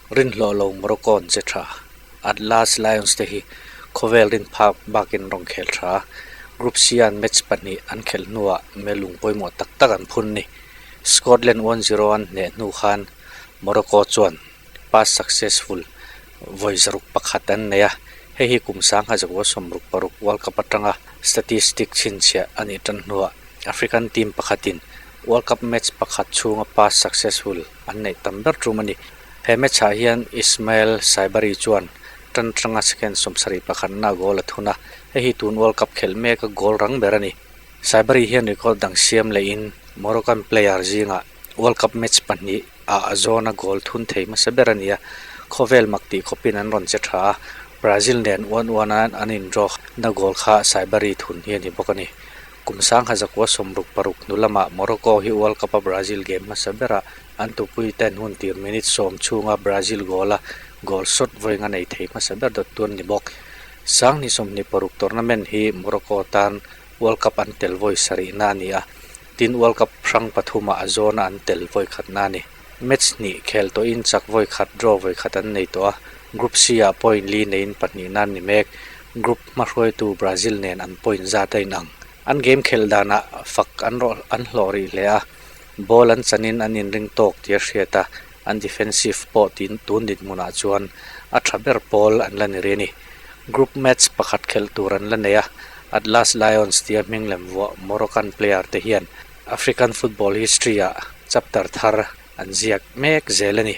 Rinhlawh lo Morocco an che tha. Atlas Lions te hi khawvel rin phak bakin rawn khel tha a, Group C an match pahnih an khelh hnuah melung pawimawh tak tak an phun ni. Scotland 1-0 an hneh hnu khan Morocco chuan pass successful vawi zaruk pakhat an nei a, hei hi kum sangha zakua sawmruk paruk World Cup atanga statistic chhinchhiah a nih tan hnuah African team pakhatin World Cup match pakhat chhunga pass successful an neih tam ber tum a ni. He match ah hian Ismael Saibari chuan tan tanga second sawmsarih pakhatna goal a thun a, hei hi tun World Cup khelh meka goal rang ber a ni. Saibari hian record dang siam lehin Moroccan player zingah World Cup match pahnih ah a zawna goal thun thei hmasa ber a ni a, khawvel mak tih khawpin an rawn che tha a, Brazil nen uan uan a an in draw na goal kha Saibari thun hi a ni bawk a ni. Kum sangha zakua sawmruk paruk hnu lamah Morocco hi World Cup a Brazil game hmasa berah an tupui ten hun tir minute sawm chhunga Brazil goal a goal shot vawiin a nei thei hmasa ber dawt tu an ni bawk. Sanghnih sawmhnih paruk tournament hi Morocco tan World Cup an tel vawi sarihna a ni a, tin World Cup hrang pathumah a zawna an tel vawi khatna a ni. Match hnih khel tawhin chak vawi khat draw vawi khat an nei tawh a, Group C ah point li neiin pahnihna an ni mek. Group hmahruaitu Brazil nen an point zat a inang. An game khelh danah fak an rawh an hlawh rih hle a, ball an chanin an inring tawk tih a hriat a, an defensive pawh tin tun dinhmunah chuan a tha ber pawl an la ni rih a ni. Group match pakhat khelh tur an la nei a, Atlas Lions tia hming lem vuah Moroccan player te hian African football history ah chapter thar an ziak mek zel a ni.